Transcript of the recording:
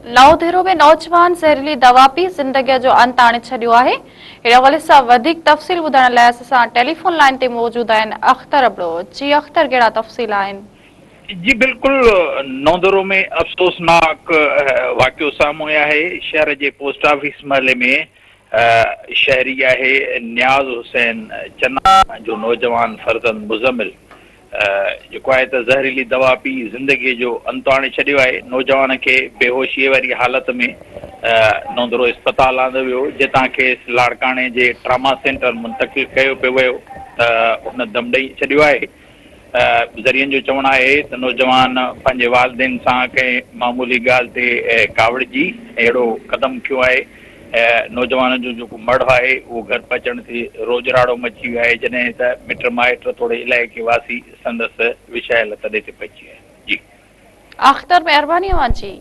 نئون ۾ نوجوان زهريلي دوا پي زندگي جو انت آڻي ڇڏيو آهي. ان حوالي سان وڌيڪ تفصيل ٻڌائڻ لاء اسان سان ٽيليفون لائين تي موجود آهن اختر ابڙو. جي اختر ڪهڙا تفصيل آهن؟ جي بلڪل نئون ۾ افسوسناڪ واقعو سامهون آهي شهر جي پوسٽ آفيس محلي ۾ شهري آهي نياز حسين چنا جو نوجوان فرزند مزمل جيڪو آهي ته زهريلي دوا پي زندگيء جو انت آڻي ڇڏيو آهي. نوجوان کي بيهوشيء واري حالت ۾ نوندرو اسپتال آندو ويو، جتان کيس لاڙڪاڻي جي ٽراما سينٽر منتقل ڪيو پيو ويو ته هن دم ڏئي ڇڏيو آهي. ذريعن جو چوڻ آهي ته نوجوان پنهنجي والدين سان ڪنهن معمولي ڳالهه تي ڪاوڙجي اهڙو قدم کنيو آهي. نوجوان جو جيڪو مڙهه آهي اهو گهر پهچڻ تي روڄ راڙو مچي ويو آهي جڏهن ته مٽ مائٽ توڙي علائقي واسي سندس وڇايل تڏي تي پهچي ويا آهن. جي. اختر مهرباني اوهان جي.